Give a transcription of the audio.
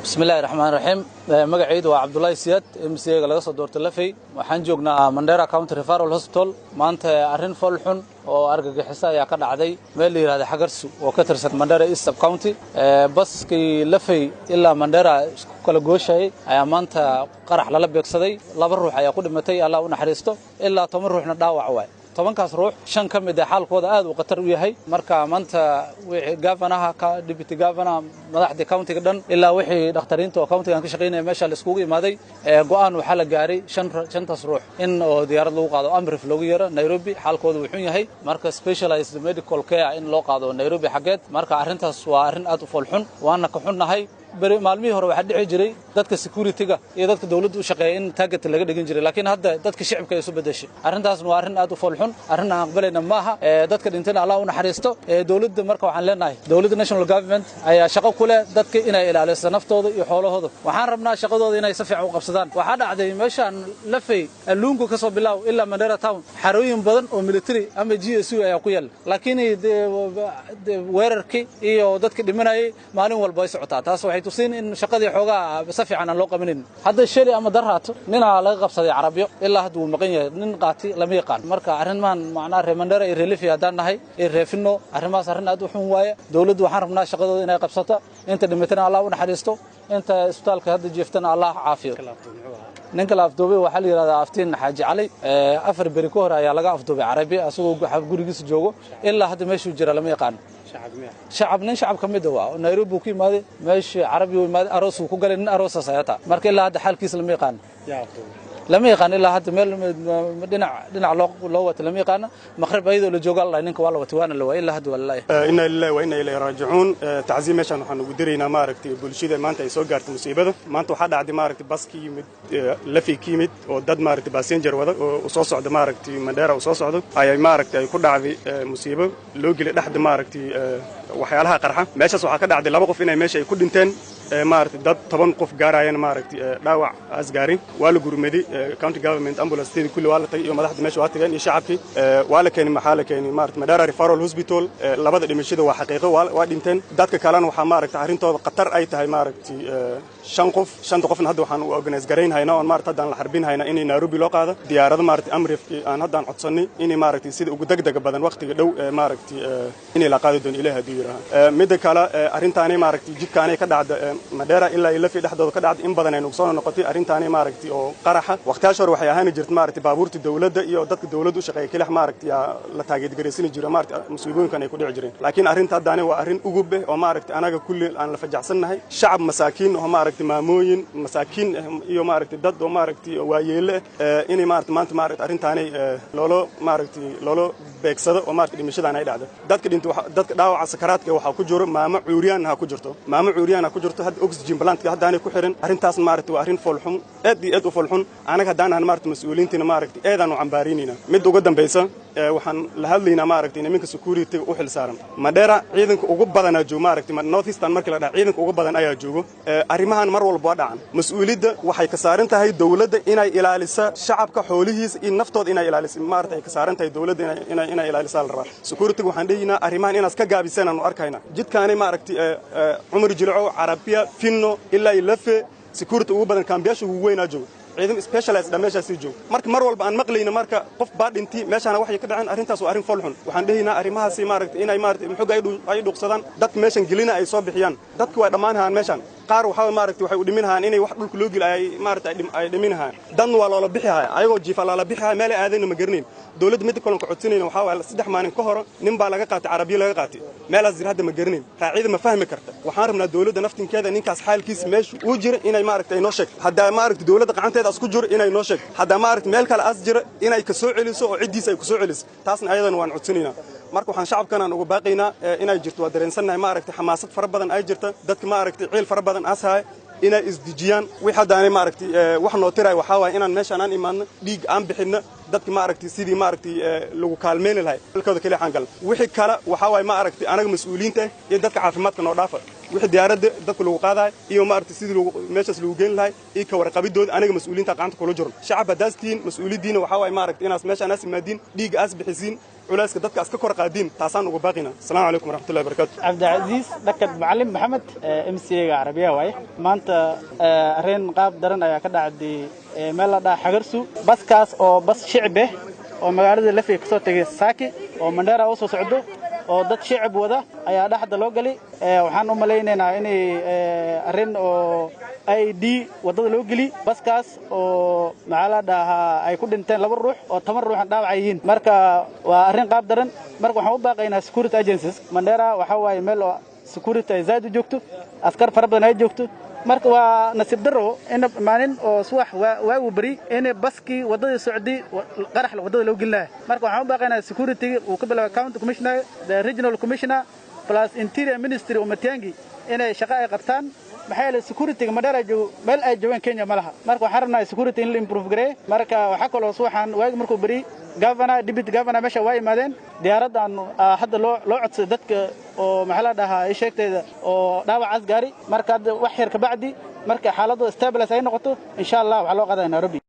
Bismillahi raxmaan raxiim. Magacaydu waa Cabdulaahi Siyaad, MCA-ga laga soo doortay Lafey. Waxaan joognaa Mandera County Referral Hospital. Maanta arrin fool xun oo argagixisa ayaa ka dhacday meel la yidhahda Xagarsu oo ka tirsan Mandera East Sub County. Baskii Lafey ilaa Mandera isku kala gooshayay ayaa maanta qarax lala beegsaday. Laba ruux ayaa ku dhimatay, Allah u naxariisto, ilaa 10 ruuxna dhaawac waay. 10kaas ruux shan ka mid ah xaalkooda aad uu khatar u yahay. Marka maanta wixii governorha, deputy governor, madaxdii countyga dhan ilaa wixii dhakhtariinta oo countygan ka shaqaynaya meesha la iskugu imaaday. Go'aan waxaa la gaaray shantaas ruux in oo diyaarad lagu qaado, Amref loogu yeero Nairobi. Xaalkooda wuu xun yahay, marka specialized medical care in loo qaado Nairobi xaggeed. Marka arrintaas waa arrin aad u foolxun, waana ka xunnahay. Beri maalmihii hore waxaa dhici jiray dadka security-ga iyo dadka dawladda u shaqeeya in target laga dhigin jiray, laakiin hadda dadka shicibka ay isu bedeshay. Arrintaasna waa arrin aad u foolxun, arrin aan aqbalayna maaha. Dadka dhintayna Allah u naxariisto. Dawladda marka waxaan leenahay, dawladda national government ayaa shaqo ku leh dadka inay ilaaliso naftooda iyo xoolahooda. Waxaan rabnaa shaqadooda inay si fiican u qabsadaan. Waxaa dhacday meeshaan Lafey Alluunku ka soo bilaaw ilaa Mandera Town xarooyin badan oo military ama GSU ayaa ku yaal, laakiin weerarkii iyo dadka dhimanayay maalin walba ay socotaa. Taas waxay tusin in shaqadii xoogaa si fiican aan loo qabanayn. Hadda sheli ama darraato ninaa laga qabsaday Carabyo, ilaa hadda wuu maqan yahay, nin qaati lama yaqaan. Marka arrimahan macnaha reer Mandera iyo reer Lafey haddaan nahay iyo reer Finno, arrimahaas arrin aad u xun waaye. Dawladdu waxaan rabnaa shaqadooda inay qabsato. Inta dhimatana Allah u naxariisto, inta isbitaalka hadda jiiftana Allah caafiyo. Ninka la afduubay waxaa la yidhahdaa Aftiin Xaaji Cali. 4 beri ka hor ayaa laga afduubay Carabi asagoo gurigiisa joogo. Ilaa hadda meeshuu jira lama yaqaano. Shacab, nin shacab ka mid ah waa Nairobi buu ku imaaday, meeshii Carabi uu imaaday, aroos uu ku galay, nin aroosaas ayaa taa. Marka ilaa hadda xaalkiisa lama yaqaano, lama yaqaan. Ilaa hadda meel dhinac loo wata lama yaqaano. Maqrib ayadoo la jooga la ninka waa la watay, waana la waayay, ilaa hadda waa la laayahay. Inna lillahi wa inna ilayhi raajicuun. Tacsiim meeshaan waxaan ugu diraynaa, maaragtay, bulshada maanta ay soo gaartay musiibada. Maanta waxaa dhacday, maaragtay, bas ka yimid Lafey ka yimid oo dad, maaragtay, passenger wada oo soo socda, maaragtay, Mandheera uu soo socdo ayay, maaragtay, ay ku dhacday musiibo loo geliyay dhexda, maaragtay, waxyaalaha qarxa. Meeshaas waxaa ka dhacday laba qof inay meesha ay ku dhinteen, maaragtay, dad 10 qof gaarayana, maaragtay, dhaawac asgaarin. Waa la gurmaday, county government ambulance kulli waa la tagay iyo madaxda meesha waa tageen iyo shacabkii. Waa la keenay, maxaa la keenay, maaragtay, Mandera Referral Hospital. Labada dhimashada waa xaqiiqo, waa dhinteen. Dadka kalena waxaa, maaragtay, arrintooda khatar ay tahay, maaragtay, shan qof. Shanta qofna hadda waxaan u organize garayn haynaa oon, maaragtay, haddaan la xarbin haynaa inay Nairobi loo qaado diyaarado, maaragtay, Amrefkii aan haddaan codsanay inay, maaragtay, sida ugu degdega badan waqtiga dhow, maaragtay, inay la qaadi doono Ilaah hadduu yidhaaha. Midda kale, arrintaani, maaragtay, jidkaanay ka dhacda Mandera ilaa iyo Lafey dhexdooda ka dhacda in badan ay nagu soo noqotay arrintaani, maaragtay, oo qaraxa. Waqtiyaasha hore waxay ahaani jirtay, maaragtay, baabuurta dawladda iyo dadka dawladda u shaqeeya kelix, maaragtay, yaa la target garaysani jira, maaragtay, musiibooyinkan ay ku dhici jireen. Laakiin arrinta haddaani waa arrin ugub eh oo, maaragtay, anaga kulli aan la fajacsannahay. Shacab masaakiin oo, maaragtay, maamooyin masaakiin iyo, maaragtay, dad oo, maaragtay, waayeele inay, maaragtay, maanta, maaragtay, arrintaani loola, maaragtay, loola beegsado oo, maaragtay, dhimashadan ay dhacdo. Dadka dhintay, dadka dhaawaca sakaraadka waxaa ku jiro maamo cuuriyaan ha ku jirto, maamo cuuriyaan ha ku jirto, hadda oxygen plant haddaanay ku xiran. Arrintaas, maaragtay, waa arrin foolxun, aad iyo aad u foolxun. Anaga haddaan ahan, maaragtay, mas'uuliyiintiina, maaragtay, aadaan u cambaaraynayna. Mid uga dambaysa, waxaan la hadlaynaa, maaragtay, nimanka security u xil saaran Mandera. Ciidanka ugu badanaa joogo, maaragtay, North Eastern markii la dhaha ciidanka ugu badan ayaa joogo. Arrimahan mar walba waa dhacan. Mas'uuliyadda waxay ka saaran tahay dawladda inay ilaalisa shacabka xoolihiisa iyo naftooda inay ilaalisa, maaragtay, ay ka saaran tahay dawladda inay ilaalisaa la rabaa. Security waxaan dhehaynaa arrimahan inaad ka gaabiseen aanu arkayna. Jidkaani, maaragtay, Cumar Jilco, Carabiya, Finno ilaa Lafe, security ugu badan, kaambiyaasha ugu weynaa joogo, ciidan specialized dha meeshaasii joogo. Marka mar walba aan maqlayno marka qof baa dhintay, meeshaana waxay ka dhaceen, arrintaas waa arrin fool xun. Waxaan dhehaynaa arrimahaasi, maaragtay, inay, maaragtay, maxooga ay dhuuqsadaan, dadka meeshan gelina ay soo bixiyaan. Dadku way dhammaan hayaan meeshan. Qaar waxaa, maaragtay, waxay u dhimin hayaan inay wax dhulka loo geli ay, maaragtay, ay dhimin hayaan. Dan waa loola bixi haya, ayagoo jiifa loola bixi haya, meel ay aadayna ma garanayn. Dawladda midda kaloon ka codsanayna waxaa waaye, 3 maalin ka hor nin baa laga qaatay, Carabiya laga qaatay, meelaas jir hadda ma garanayn, raacida ma fahmi karta. Waxaan rabnaa dawladda naftinkeeda ninkaas xaalkiisa meesha uu jira inay, maaragtay, ay noo sheegto. Haddaa, maaragtay, dawladda gacanteeda as ku jiro inay noo sheegto. Haddaa, maaragtay, meel kale as jira inay ka soo celiso oo ciddiisa ay ku soo celiso. Taasna ayadana waan codsanaynaa. Marka waxaan shacabkan aan uga baaqaynaa inay jirto, waa dareensannahay, maaragtay, xamaasad fara badan ay jirta, dadka, maaragtay, ciil fara badan as haya, inay isdejiyaan. Wix haddaanay, maaragtay, wax noo tiraay waxaa waaye inaan meeshaan aan imaadno, dhiig aan bixinno. Dadka maaragtay sidii maaragtay lagu kaalmeyni lahay dalkooda kaliya xaan galna. Wixii kale waxaa waaye maaragtay anaga mas-uuliyiinta iyo dadka caafimaadka noo dhaafa. Wixii diyaaradda dadka lagu qaadaay iyo maaragtay sidii lagu meeshaas lagu geyn lahay iyo ka warqabidooda anaga mas-uuliyiinta gacanta kula jirno. Shacab haddaas tihiin, mas-uuliyaddiina waxaa waaye maaragtay inaas meeshaan aas imaadiin, dhiigga aas bixisiin, culayska dadka aas ka kor qaadiin. Taasaan uga baaqina. Asalaamu calaykum waraxmatullahi wabarakaatu. Cabdicasiis Dhakad Macalin Maxamed, MCA-ga Carabiya waaye. Maanta arrin qaab daran ayaa ka dhacday meel la dhaha Xagarsu. Baskaas oo bas shicib eh oo magaalada Lafey kasoo tegay Saaki oo Mandheera u soo socdo oo dad shicib wada ayaa dhexda loo gali. Waxaan u malaynaynaa inay arrin oo IED waddada loo geli baskaas oo maxaa la dhahaa ay ku dhinteen 2 ruux oo 10 ruuxna dhaawac yihiin. Marka waa arrin qaab daran. Marka waxaan u baaqaynaa security agencies. Mandheera waxaa waaye meel oo security ay zaid u joogto, askar fara badan ay joogto. Marka waa nasiib darro in maalin oo subax waagu beri in baskii waddadii socday qarax waddada loo gelinayo. Marka waxaan u baaqaynaa security uu ka bilaabay county commissioner, the regional commissioner, plus interior ministry oo Matiang'i inay shaqo ay qabtaan. Maxaa yeelay security Mandheera joogo meel ay joogaan Kenya ma laha. Marka waxaan rabnaa security in la improve gareeyo. Marka waxaa kaloo subaxan waagi markuu beri governor, deputy governor meesha waa yimaadeen. Diyaaraddan hadda loo codsaday dadka oo maxaa la dhahaa i sheegtayda oo dhaawacaas gaari. Marka hadda wax yar ka bacdi marka xaaladdu stabilize ay noqoto, insha Allah waxaa loo qaadaa Nairobi.